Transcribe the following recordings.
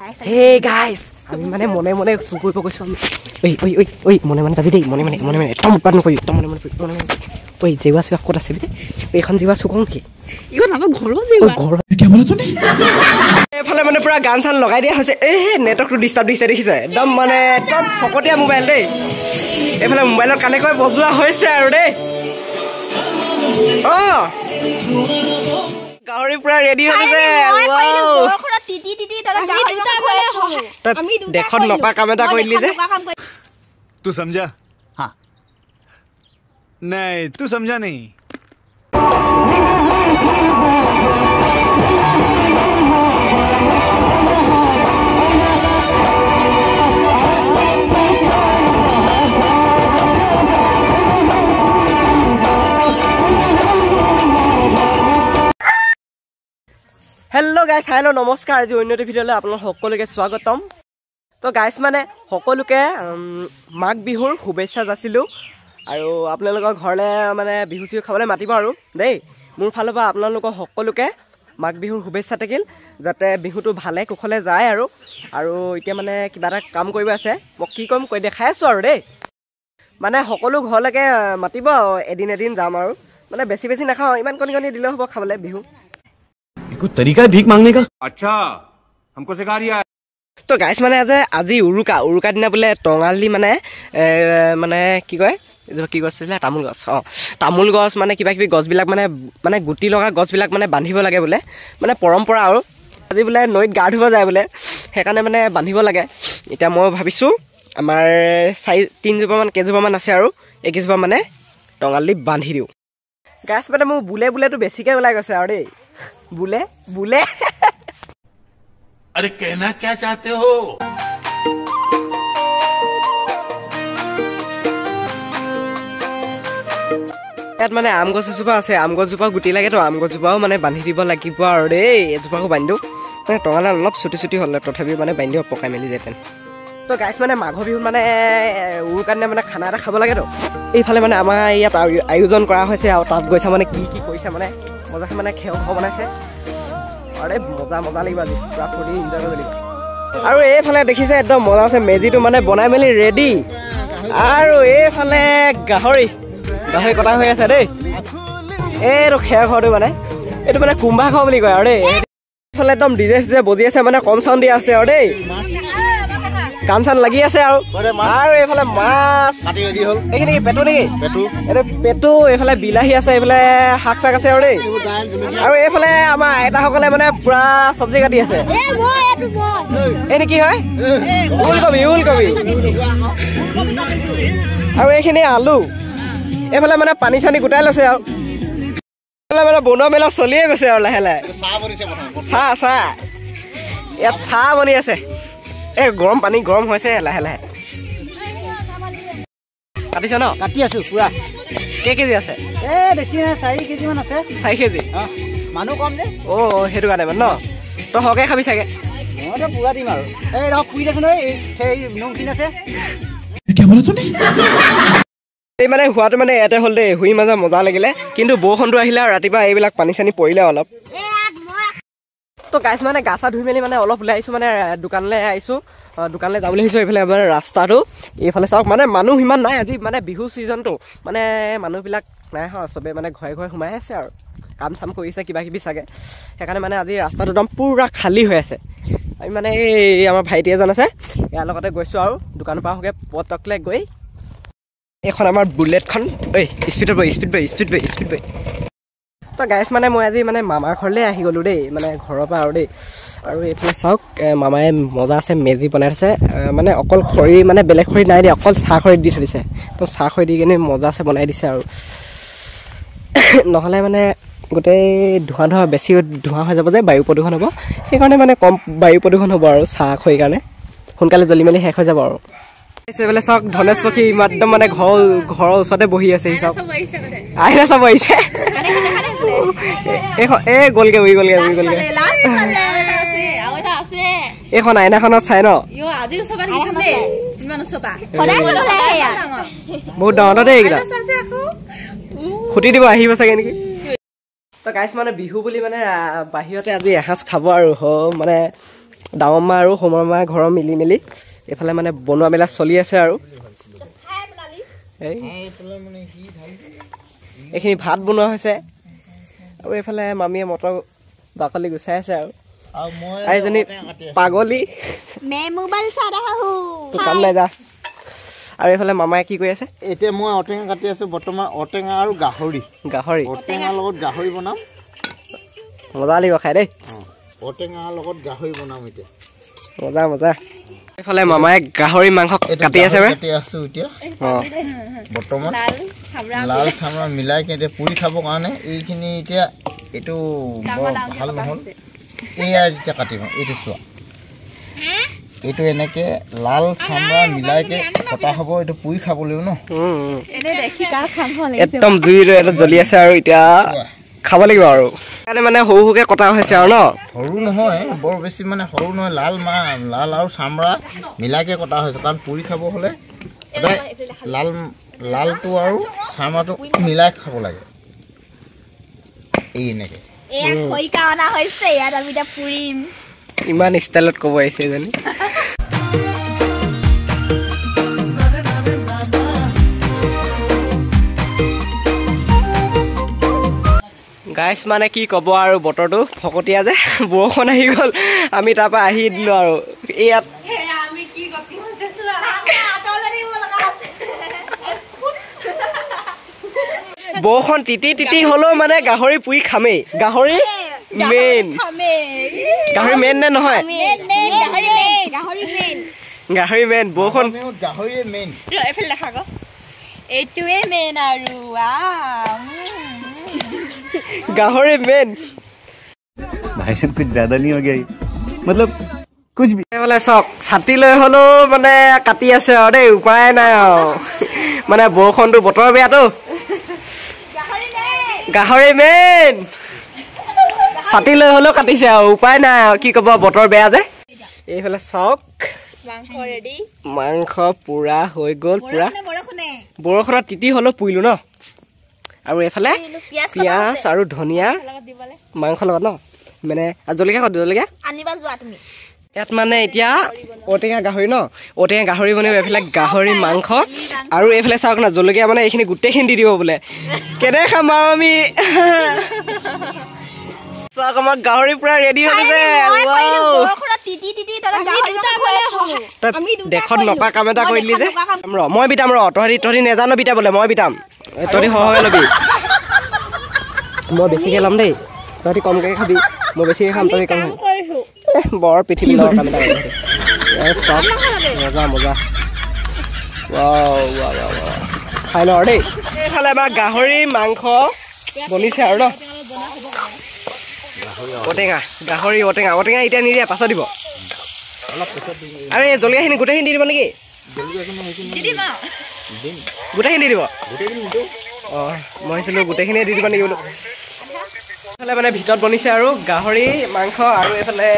Hey guys, আমি মানে মনে মনে চুৰ কৰিব গৈছোঁ আমি। ঐ ঐ ঐ ঐ মনে মনে যাবি দেই, মনে মনে মনে মনে একদম উৎপাত নকৰিবি, একদম মনে মনে মনে মনে। ঐ জেওৰা চেওৰা ক'ত আছে বে? এইখন জেওৰা চুৰ কৰোঁ নেকি? এইখন আমাৰ ঘৰৰ জেওৰা। ঘৰৰ। এইফালে মানে পুৰা গান চান লগাই দিয়া হৈছে। এই নেটৱৰ্কটো ডিষ্টাৰ্ব দিছে দেখিছে, একদম মানে একদম ফকতীয়া মোবাইল দেই। এইফালে মোবাইলত কানেক্ট কৰি বজোৱা হৈছে আৰু দেই। অঁ গাহৰি পুৰা ৰেডি হৈ গৈছে। দেশত নকৰা কাম এটা কৰি দিলি যে। তু সমঝা? হা নাই, তু সমঝা নাই। হেল্ল' গাইছ, হেল্ল' নমস্কাৰ। আজি অন্য এটা ভিডিঅ'লৈ আপোনালোক সকলোকে স্বাগতম। তো গাইছ মানে সকলোকে মাঘ বিহুৰ শুভেচ্ছা যাচিলোঁ আৰু আপোনালোকৰ ঘৰলৈ মানে বিহু চিহু খাবলৈ মাতিব আৰু দেই। মোৰ ফালৰ পৰা আপোনালোকৰ সকলোকে মাঘ বিহুৰ শুভেচ্ছা থাকিল, যাতে বিহুটো ভালে কুশলে যায়। আৰু আৰু এতিয়া মানে কিবা এটা কাম কৰিব আছে, মই কি কৰিম কৈ দেখাই আছোঁ আৰু দেই। মানে সকলো ঘৰলৈকে মাতিব, এদিন এদিন যাম আৰু মানে বেছি বেছি নাখাওঁ, ইমান কণি কণি দিলেও হ'ব খাবলৈ বিহু। कोई तरीका है भीख मांगने का? अच्छा हमको सिखा रिया है। তো গাইছ মানে আজি উৰুকা, উৰুকা দিনা বোলে টঙালি মানে মানে কি কয় কি গছ আছিলে, তামোল গছ। অঁ তামোল গছ মানে কিবা কিবি গছবিলাক মানে মানে গুটি লগা গছবিলাক মানে বান্ধিব লাগে বোলে, মানে পৰম্পৰা আৰু। আজি বোলে নৈত গা ধুব যায় বোলে, সেইকাৰণে মানে বান্ধিব লাগে। এতিয়া মই ভাবিছোঁ আমাৰ 4-3 জোপামান কেইজোপামান আছে আৰু এইকেইজোপা মানে টঙালি বান্ধি দিওঁ। গাছ মানে মোৰ বোলে বোলেতো বেছিকৈ ওলাই গৈছে আৰু দেই। বোলে বোলে আৰে कहना क्या चाहते हो? ইয়াত মানে আম গছ এজোপা আছে, আম গছজোপা গুটি লাগেতো, আম গছজোপাও মানে বান্ধি দিব লাগিব আৰু দেই। এজোপাকো বান্ধি দিওঁ, মানে টঙালা অলপ চুটি চুটি হ'ল, তথাপিও মানে বান্ধি দিব, পকাই মেলি যায় তেন। তো গাইছ মানে মাঘৰ বিহুত মানে উৰুকাৰ দিনা মানে খানা এটা খাব লাগেতো। এইফালে মানে আমাৰ ইয়াত আয়োজন কৰা হৈছে আৰু তাত গৈছে মানে কি কি কৰিছে মানে মজাকে মানে খেৰ ঘৰ বনাইছে। আৰে মজা মজা লাগিব আজি, পুৰা ফূৰ্তি এনজয় কৰিব লাগিব। আৰু এইফালে দেখিছে একদম মজা আছে, মেজিটো মানে বনাই মেলি ৰেডি। আৰু এইফালে গাহৰি গাহৰি কটা হৈ আছে দেই। এইটো খেৰ ঘৰটো মানে এইটো মানে কুম্ভা ঘৰ বুলি কয় আৰু দেই। এইফালে একদম ডিজে চিজে বজি আছে, মানে কম চাউণ্ড দিয়া আছে আৰু দেই, কাম চান লাগি আছে আৰু। আৰু এইফালে মাছ এইখিনি কি পেটু নেকি? এইটো পেটু। এইফালে বিলাহী আছে, এইফালে শাক চাক আছে আৰু দেই। আৰু এইফালে আমাৰ আইতাসকলে মানে পুৰা চব্জি কাটি আছে। এইখিনি কি হয়? ওলকবি, ওলকবি। আৰু এইখিনি আলু। এইফালে মানে পানী চানী গোটাই লৈছে আৰু এইফালে মানে বনোৱা মেলা চলিয়ে গৈছে আৰু লাহে লাহে। চাহ চাহ ইয়াত চাহ বনি আছে। এই গৰম পানী গৰম হৈছে লাহে লাহে। কাটিছ ন? কাটি আছো পুৰা। কেই কেজি আছে? এই বেছি নাই, 4 কেজি মান আছে। 4 কেজি? মানুহ কম যে। অ' সেইটো কাৰণে মানে ন? তই সৰহকৈ খাবি চাগে? মইতো পুৰা দিম আৰু। এই ৰহ পুৰি দেচোন, এই নোমখিনি আছে। এই মানে হোৱাটো মানে ইয়াতে হ'ল দেই, শুই মাজা মজা লাগিলে। কিন্তু বৰষুণটো আহিলে আৰু ৰাতিপুৱা এইবিলাক পানী চানী পৰিলে অলপ। তো গাইছ মানে গা চা ধুই মেলি মানে অলপ ওলাই আহিছোঁ, মানে দোকানলৈ আহিছোঁ, দোকানলৈ যাবলৈ আহিছোঁ। এইফালে মানে ৰাস্তাটো এইফালে চাওক, মানে মানুহ ইমান নাই আজি, মানে বিহু ছিজনটো মানে মানুহবিলাক নাই হোৱা, চবেই মানে ঘৰে ঘৰে সোমাই আছে আৰু কাম চাম কৰিছে কিবা কিবি চাগে, সেইকাৰণে মানে আজি ৰাস্তাটো একদম পূৰা খালী হৈ আছে। আমি মানে এই আমাৰ ভাইটি এজন আছে, ইয়াৰ লগতে গৈছোঁ আৰু দোকানৰ পৰা আহোঁগৈ পটকলৈ গৈ। এইখন আমাৰ বুলেটখন, ঐ স্পীডত বৈ, স্পীড বৈ, স্পীড বৈ, স্পীড বৈ। তো গাইছ মানে মই আজি মানে মামাৰ ঘৰলৈ আহি গ'লোঁ দেই, মানে ঘৰৰ পৰা আৰু দেই। আৰু এইফালে চাওক, মামায়ে মজা আছে মেজি বনাই থৈছে, মানে অকল খৰি মানে বেলেগ খৰি নাই দিয়া, অকল চাহ খৰি দি থৈ দিছে। একদম চাহ খৰি দি কিনে মজা আছে বনাই দিছে আৰু। নহ'লে মানে গোটেই ধোঁৱা ধোঁৱা বেছি ধোঁৱা হৈ যাব যে, বায়ু প্ৰদূষণ হ'ব, সেইকাৰণে মানে কম বায়ু প্ৰদূষণ হ'ব আৰু চাহ খৰিৰ কাৰণে সোনকালে জ্বলি মেলি শেষ হৈ যাব আৰু। এইফালে চাওক ধনেশ পক্ষী একদম মানে ঘৰৰ ওচৰতে বহি আছে, সি চাওক আইনা চাব আহিছে। এইখন এই গ'লগে উৰি গ'লগে উৰি গ'লগে। এইখন আইনাখনত চাই ন বহুত ডাঙৰ দেই, এইকেইটা খুটি দিব আহিব চাগে নেকি। তো গাইছ মানে বিহু বুলি মানে বাহিৰতে আজি এসাঁজ খাব আৰু মানে ডাঙৰ মা আৰু সৰু মা ঘৰৰ মিলি মেলি এইফালে মানে বনোৱা মেলা চলি আছে আৰু এইখিনি ভাত বনোৱা হৈছে আৰু এইফালে মামীয়ে মটৰ বাকলি গুচাই আছে আৰু এজনী পাগলী কাম নাই যা। আৰু এইফালে মামাই কি কৰি আছে? এতিয়া মই ঔটেঙা কাটি আছো বৰ্তমান, ঔটেঙা আৰু গাহৰি। গাহৰি ঔটেঙাৰ লগত গাহৰি বনাম, মজা লাগিব খাই দেই। ঔটেঙাৰ লগত গাহৰি বনাম এতিয়া, মজা মজা। এইফালে মামাই গাহৰি মাংস কাটি আছে, কাটি আছো এতিয়া বৰ্তমান। লাল চামৰা মিলাই এতিয়া পুৰি খাবৰ কাৰণে এইখিনি এতিয়া এইটো বৰ ভাল নহ'ল, এয়া এতিয়া কাটিম। এইটো চোৱা, এইটো এনেকে লাল চামৰা মিলাইকে কটা হ'ব, এইটো পুৰি খাবলৈও ন। একদম জুই জ্বলি আছে আৰু এতিয়া খাব লাগিব আৰু মানে সৰু সৰুকে কটা হৈছে আৰু ন, সৰু নহয় বৰ বেছি, মানে সৰু নহয়, লাল মা লাল আৰু চামৰা মিলাইকে কটা হৈছে। কাৰণ পুৰি খাব হ'লে সদায় লাল লালটো আৰু চামৰাটো মিলাই খাব লাগে। এই এনেকে ইমান ষ্টাইলত ক'ব আহিছে এজনী। গাইছ মানে কি ক'ব আৰু, বতৰটো ফকতীয়া যে, বৰষুণ আহি গ'ল, আমি তাৰপৰা আহি দিলোঁ আৰু ইয়াত বৰষুণ তিতি তিতি হ'লেও মানে গাহৰি পুৰি খামেই। গাহৰি মেইন, গাহৰি মেইন নে নহয়? গাহৰি মেইন, বৰষুণ গাহৰিয়ে মেইন। এইটোৱে মেইন আৰু गाहरी मेन। भाई साहब कुछ ज्यादा नहीं हो गया, मतलब कुछ भी। এইফালে চাওক, ছাতি লৈ হ'লেও মানে কাটি আছে আৰু দেই, উপায় নাই আৰু, মানে বৰষুণটো বতৰ বেয়াটো। গাহৰি মেইন, ছাতি লৈ হ'লেও কাটিছে আৰু, উপায় নাই আৰু, কি ক'ব, বতৰ বেয়া যে। এইফালে চাওক, মাংস পুৰা হৈ গ'ল, পুৰা বৰষুণত তিতি হ'লেও পুৰিলো ন। আৰু এইফালে পিঁয়াজ আৰু ধনিয়া মাংস লগত ন, মানে জলকীয়া ক'ত জলকীয়া ইয়াত মানে এতিয়া ঔটেঙা গাহৰি ন, ঔটেঙা গাহৰি বনাব। এইফালে গাহৰি মাংস আৰু এইফালে চাওক না, জলকীয়া মানে এইখিনি গোটেইখিনি দি দিব বোলে, কেনে খাম আৰু আমি। চাওক আমাৰ গাহৰি পুৰা ৰেডি হৈ গৈছে। দেশত নকা কাম এটা কৰি দিলি যে। ৰ মই বিটাম, ৰ তহঁতি নেজানো বিটাবলে, মই বিটাম, তহঁতি সহজে ল'বি, মই বেছিকে ল'ম দেই, তহঁতি কমকে খাবি, মই বেছিকে খাম, তহঁতি কম। বৰ পৃথিৱী লগা কাম এটা কৰি চব মজা মজা খাই লওঁ আৰু দেই। এইফালে আমাৰ গাহৰি মাংস বনিছে আৰু ন, ঔটেঙা গাহৰি ঔটেঙা ঔটেঙা এতিয়া নিদিয়ে, পাছত দিব। আৰু এই জলকীয়াখিনি গোটেইখিনি দি দিব নেকি? গোটেইখিনি দি দিব। অঁ, মই ভাবিছিলোঁ গোটেইখিনিয়ে দি দিব নেকি বোলো। এইফালে মানে ভিতৰত বনিছে আৰু গাহৰি মাংস আৰু এইফালে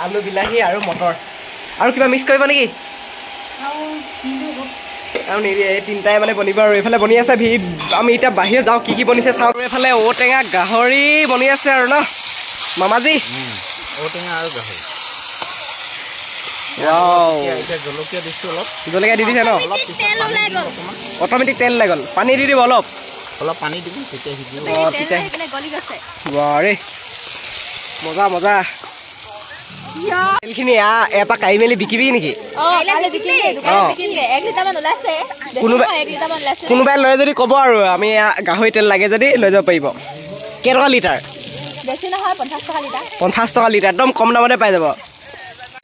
আলু বিলাহী আৰু মটৰ আৰু কিবা মিক্স কৰিব নেকি? আৰু নিদিয়ে, এই তিনিটাই মানে বনিব আৰু। এইফালে বনি আছে আমি এতিয়া বাহিৰত যাওঁ, কি কি বনিছে চাওঁ। এইফালে ঔটেঙা গাহৰি বনি আছে আৰু ন মামাজী? ঔটেঙা আৰু গাহৰি। জলকীয়া দি দিছে ন, অট'মেটিক তেল ওলাই গ'ল। পানী দি দিব অলপ, অলপ পানী দিব তেতিয়া সিজিব। তেতিয়া বাৰে মজা মজা। তেলখিনি এপাক কাঢ়ি মেলি বিকিবি নেকি? কোনোবাই লয় যদি ক'ব আৰু, আমি গাহৰি তেল লাগে যদি লৈ যাব পাৰিব। কেইটকা লিটাৰ? 50 টকা লিটাৰ, একদম কম দামতে পাই যাব।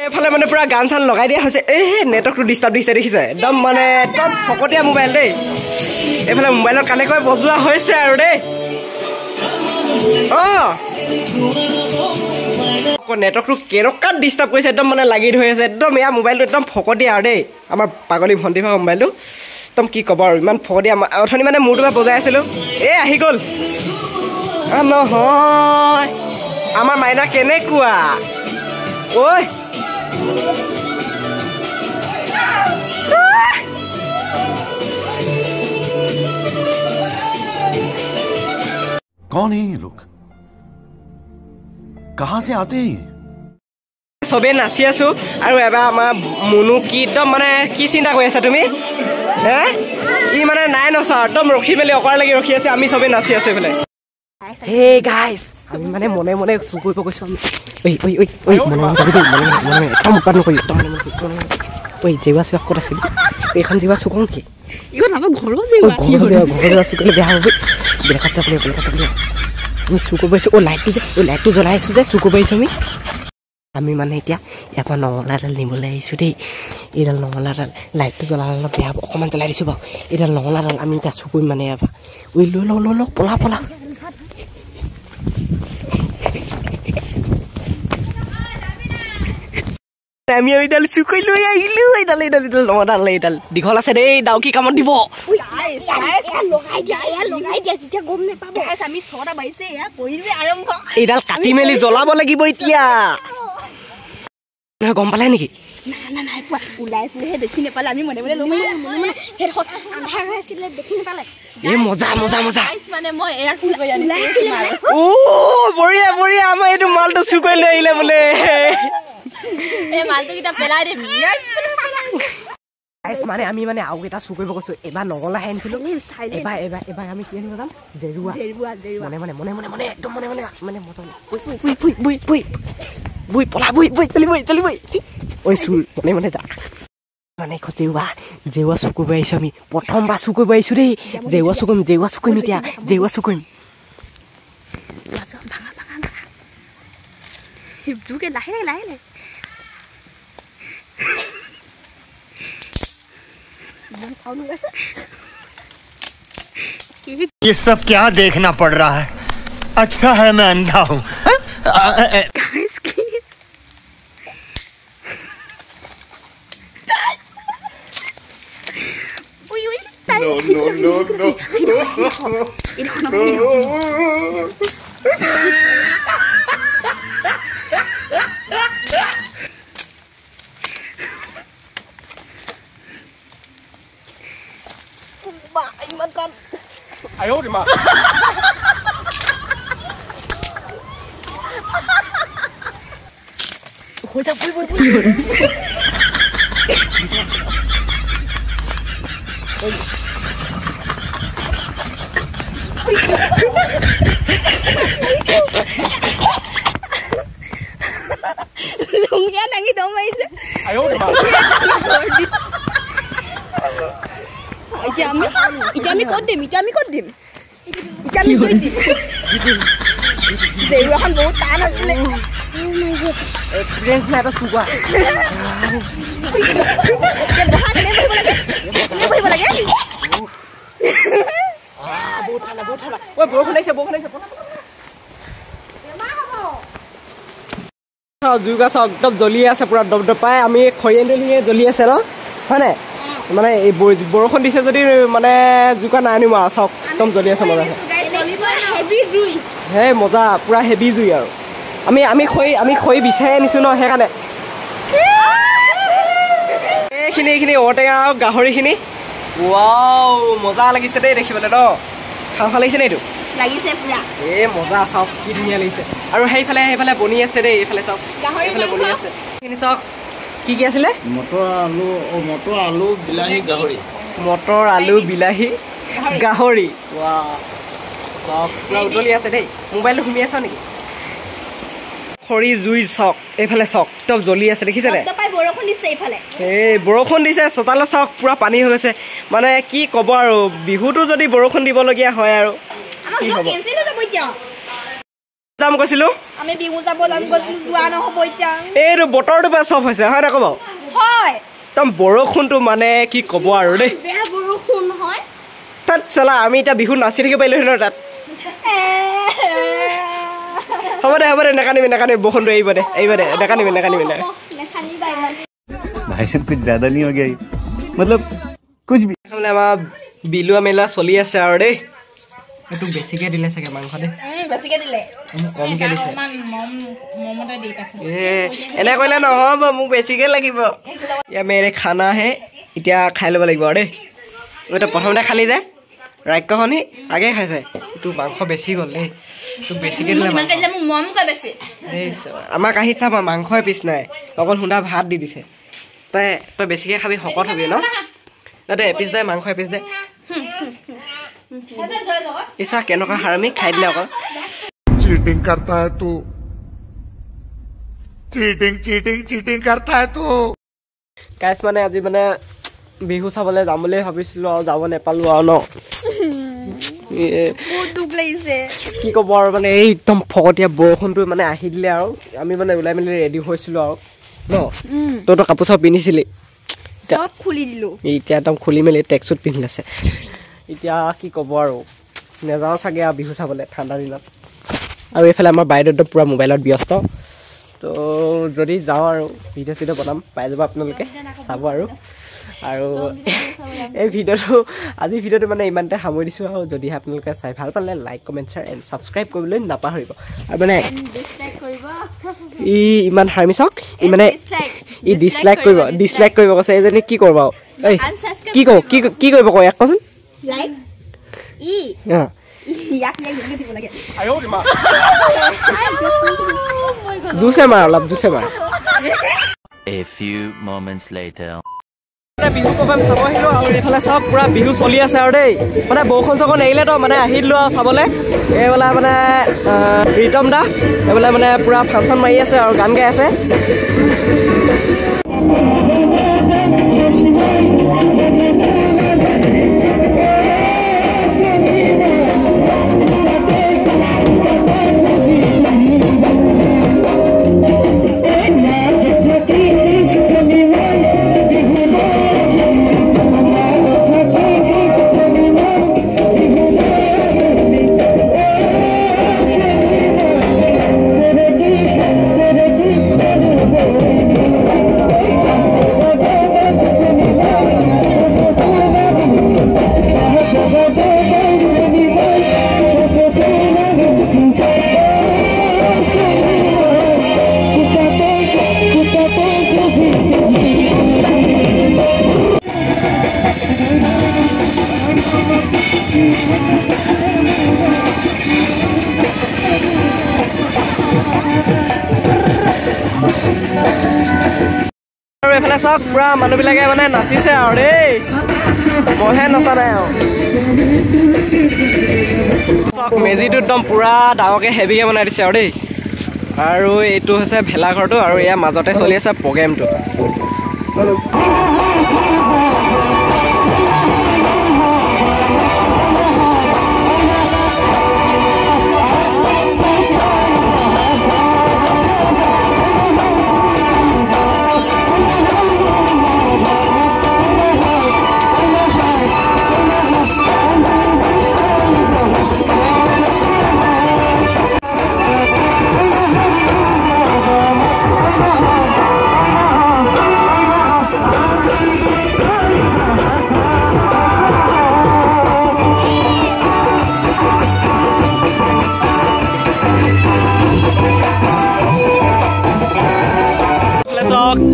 এইফালে মানে পুৰা গান চান লগাই দিয়া হৈছে। এই নেটৱৰ্কটো ডিষ্টাৰ্ব দিছে দেখিছে, একদম মানে একদম ফকতীয়া মোবাইল দেই। এইফালে মোবাইলত কানেক্ট কৰি বজোৱা হৈছে আৰু দেই। অঁ, নেটৱৰ্কটো কেনেকুৱা ডিষ্টাৰ্ব কৰিছে, একদম মানে লাগি ধৰি আছে একদম। এয়া মোবাইলটো একদম ফকতীয়া আৰু দেই, আমাৰ পাগলী ভণ্টি ভাগৰ মোবাইলটো একদম কি ক'ব আৰু, ইমান ফকতীয়া। অথনি মানে মোৰটো পৰা বজাই আছিলোঁ, এই আহি গ'ল নহয় আমাৰ মাইনা কেনেকুৱা। ঐ कौन है ये लोग, कहां से आते हैं? চবেই নাচি আছো আৰু এবাৰ আমাৰ মুনু কি একদম মানে কি চিন্তা কৰি আছা তুমি হে ই মানে নাই নচা একদম ৰখি মেলি অকৰা লাগি ৰখি আছে আমি চবেই নাচি আছো এইফালে হে গাইস আমি মানে মনে মনে চুৰ কৰিব গৈছো আমি ঐ ঐ ঐ ঐ মনে মনে যাবি দেই মনে মনে মনে একদম উৎপাত নকৰিবি একদম মনে মনে ঐ জেওৰা চোৱা ক'ত আছিল এইখন জেওৰা চুৰ কৰোঁ নেকি এইখন আমাৰ ঘৰৰ জেওৰা ঘৰৰ জেওৰা চুৰ কৰিলে বেয়া হ'ব বেলেগত যাব লাগিব বেলেগত যাব লাগিব আমি চুৰ কৰিব আহিছোঁ অ' লাইটটো যে অ' লাইটটো জ্বলাই আছোঁ যে চুৰ কৰিব আহিছোঁ আমি আমি মানে এতিয়া ইয়াৰ পৰা নঙলাডাল নিবলৈ আহিছোঁ দেই এইডাল নঙলাডাল লাইটটো জ্বলালে অলপ বেয়া হ'ব অকণমান জ্বলাই দিছোঁ বাৰু এইডাল নঙলাডাল আমি এতিয়া চুৰ কৰিম মানে ইয়াৰ পৰা ঐ লৈ লওঁ লৈ লওঁ পলা পলা আমি এইডাল চুৰ কৰি লৈ আহিলোঁ এইডাল এইডাল এইডাল নঙলাডাল এইডাল দীঘল আছে দেই ডাউকি কামত দিব এইডাল কাটি মেলি জ্বলাব লাগিব এতিয়া গম পালে নেকি এই মজা মজা মজা অ বঢ়িয়া বঢ়িয়া আমাৰ এইটো মালটো চুৰ কৰি লৈ আহিলে বোলে মানে আমি মানে আৰু এটা চুৰ কৰিব গৈছো এবাৰ নঙলাহে আনিছিলো এবাৰ এবাৰ এবাৰ আমি কি আনিব যাম জেৰুৱা মনে মনে মনে মনে মনে একদম মনে মনে মানে বুই বুই পলা বুই বুই চলি বুই চলি বুই ঐ চুৰ মনে মনে যা মানে জেওৰা জেওৰা চুৰ কৰিব আহিছো আমি প্ৰথমবাৰ চুৰ কৰিব আহিছো দেই জেওৰা চুৰ কৰিম জেওৰা চুৰ কৰিম এতিয়া জেওৰা চুৰ কৰিম লাহে লাহে লাহে লাহে ये सब क्या देखना पड़ रहा है अच्छा है मैं अंधा हूँ No, no, no, no. 哎呦我的妈！回家不不不！龙眼দাঙি দম মাৰিছে। 哎呦我的妈！ এতিয়া আমি ক'ত দিম এতিয়া আমি ক'ত দিম এতিয়া আমি ক'ত দিম জেৰুৱাখন বহুত টান আছিলে এক্সপিৰিয়েঞ্চ নাই এটা চুকুৱা বহা কেনে বহিব লাগে কেনে বহিব লাগে বহুত ঠাণ্ডা বহুত ঠাণ্ডা ঐ বৰষুণ আহিছে বৰষুণ আহিছে জুই গছ একদম জ্বলি আছে পুৰা দপদপাই আমি খৰি আনিলোঁ জ্বলি আছে ন হয় নাই মানে এই বৰষুণ দিছে যদি মানে জোকা নাই আনিম আৰু চাওক একদম জ্বলি আছে মজা হে মজা পুৰা হেভি জুই আৰু আমি আমি খৰি আমি খৰি বিচাৰি আনিছোঁ ন সেইকাৰণে এইখিনি এইখিনি ঔটেঙা আৰু গাহৰিখিনি ৱাও মজা লাগিছে দেই দেখিবলৈ ন খাওঁ খাওঁ লাগিছে নে এইটো লাগিছে পুৰা এই মজা চাওক কি ধুনীয়া লাগিছে আৰু সেইফালে সেইফালে বনি আছে দেই এইফালে চাওক এইফালে বনি আছে এইখিনি চাওক কি কি আছিলে মটৰ আলু মটৰ আলু বিলাহী গাহৰি মটৰ আলু বিলাহী গাহৰি ৱাও চাওক পুৰা উতলি আছে দেই মোবাইলটো সুমিয়াই আছা নেকি খৰি জুই চাওক এইফালে চাওক একদম জ্বলি আছে দেখিছে নে বৰষুণ দিছে এইফালে এই বৰষুণ দিছে চোতালত চাওক পুৰা পানী হৈ গৈছে মানে কি ক'ব আৰু বিহুটো যদি বৰষুণ দিবলগীয়া হয় আৰু কি হ'ব যাম কৈছিলো আমি বিহু যাব যাম কৈছিলো যোৱা নহ'ব এতিয়া এইটো বতৰটো পৰা চব হৈছে হয় নাই ক'ব হয় একদম বৰষুণটো মানে কি ক'ব আৰু দেই বেয়া বৰষুণ হয় তাত চলা আমি এতিয়া বিহু নাচি থাকিব পাৰিলো ন তাত হ'ব দে হ'ব দে নাকানিবি নাকানিবি বৰষুণটো এৰিব দে এৰিব দে নাকানিবি নাকানিবি भाई साहब कुछ ज्यादा नहीं हो गया मतलब कुछ भी মানে আমাৰ বিলুৱা মেলা চলি আছে আৰু দেই এইটো বেছিকে দিলে চাগে মাংস দে বেছিকে দিলে মোক কমকে দিছে এনে কৰিলে নহ'ব মোক বেছিকে লাগিব এতিয়া মেৰে খানা হে এতিয়া খাই ল'ব লাগিব আৰু দেই এতিয়া প্ৰথমতে খালি যে ৰাক্ষসনী আগে খাইছে। তোৰ মাংস বেছি গ'ল দেই, তোক বেছিকৈ দিলে। আমাৰ কাঁহীত চাবা মাংস এপিচ নাই, অকল সুন্দা ভাত দি দিছে। তই বেছিকৈ খাবি, শকত হবি ন? দে এপিচ দে, মাংস এপিচ দে। ইচ্ছা কেনেকুৱা হাৰামি, খাই দিলে অকল। চিটিং करता है तू, চিটিং চিটিং চিটিং करता है तू। গাইছ মানে আজি মানে বিহু চাবলৈ যাম বুলি ভাবিছিলো আৰু যাব নেপালো আৰু ন। দুখ লাগিছে কি ক'ব আৰু, মানে এই একদম ফকতীয়া বৰষুণটো মানে আহি দিলে আৰু আমি মানে ওলাই মেলি ৰেডি হৈছিলো আৰু ন। তইতো কাপোৰ চাপোৰ পিন্ধিছিলি, চব খুলি দিলো। এতিয়া একদম খুলি মেলি ট্ৰেকচুট পিন্ধি লৈছে। এতিয়া কি ক'ব আৰু, নেযাওঁ চাগে আৰু বিহু চাবলৈ ঠাণ্ডা দিনত। আৰু এইফালে আমাৰ বাইদেউ একদম পূৰা মোবাইলত ব্যস্ত। তো যদি যাওঁ আৰু ভিডিঅ' চিডিঅ' বনাম, পাই যাব আপোনালোকে চাব। আৰু আৰু এই ভিডিঅ'টো, আজি ভিডিঅ'টো মানে ইমানতে সামৰি দিছোঁ আৰু। যদিহে আপোনালোকে চাই ভাল পালে like, comment, share and subscribe কৰিবলৈ নাপাহৰিব। আৰু মানে ই ইমান হাৰ্মি চাওক, ই মানে ই ডিছলাইক কৰিব, ডিছলাইক কৰিব কৈছে এইজনী। কি কৰিব আৰু, এই কি কওঁ, কি কি কৰিব কওঁ ইয়াক কচোন। জোৰছে মাৰ, অলপ জোৰছে মাৰ। A few moments later. Bihu programme চাব আহিলোঁ আৰু এইফালে চাওক পূৰা বিহু চলি আছে আৰু দেই। মানে বৰষুণ চৰষুণ এৰিলে তো মানে আহি দিলোঁ আৰু চাবলৈ। এইবেলা মানে ৰিতম দা এইবেলা মানে পূৰা ফাংচন মাৰি আছে আৰু গান গাই আছে। আৰু এইফালে চাওক পুৰা মানুহবিলাকে মানে নাচিছে আৰু দেই, মইহে নচা নাই আৰু। চাওক মেজিটো একদম পুৰা ডাঙৰকে হেভিকে বনাই দিছে আৰু দেই। আৰু এইটো হৈছে ভেলাঘৰটো আৰু ইয়াৰ মাজতে চলি আছে প্ৰগ্ৰেমটো।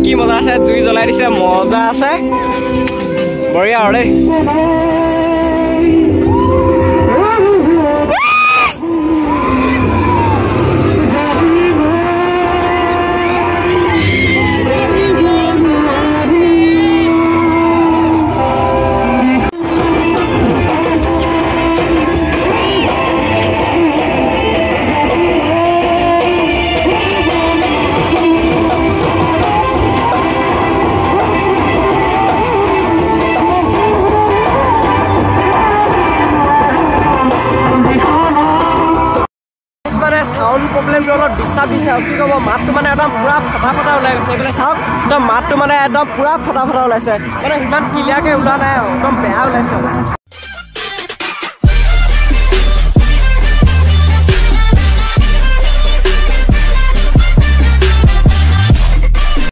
কি মজা আছে, জুই জ্বলাই দিছে, মজা আছে, বঢ়িয়া আৰু দেই। ডিষ্টাৰ্ব দিছে আৰু কি ক'ব, মাতটো মানে একদম পূৰা ফটা ফটা ওলাই গৈছে। এইফালে চাওক একদম মাতটো মানে একদম পূৰা ফটা ফটা ওলাইছে, মানে সিমান ক্লিয়াৰকৈ ওলোৱা নাই আৰু একদম বেয়া ওলাইছে।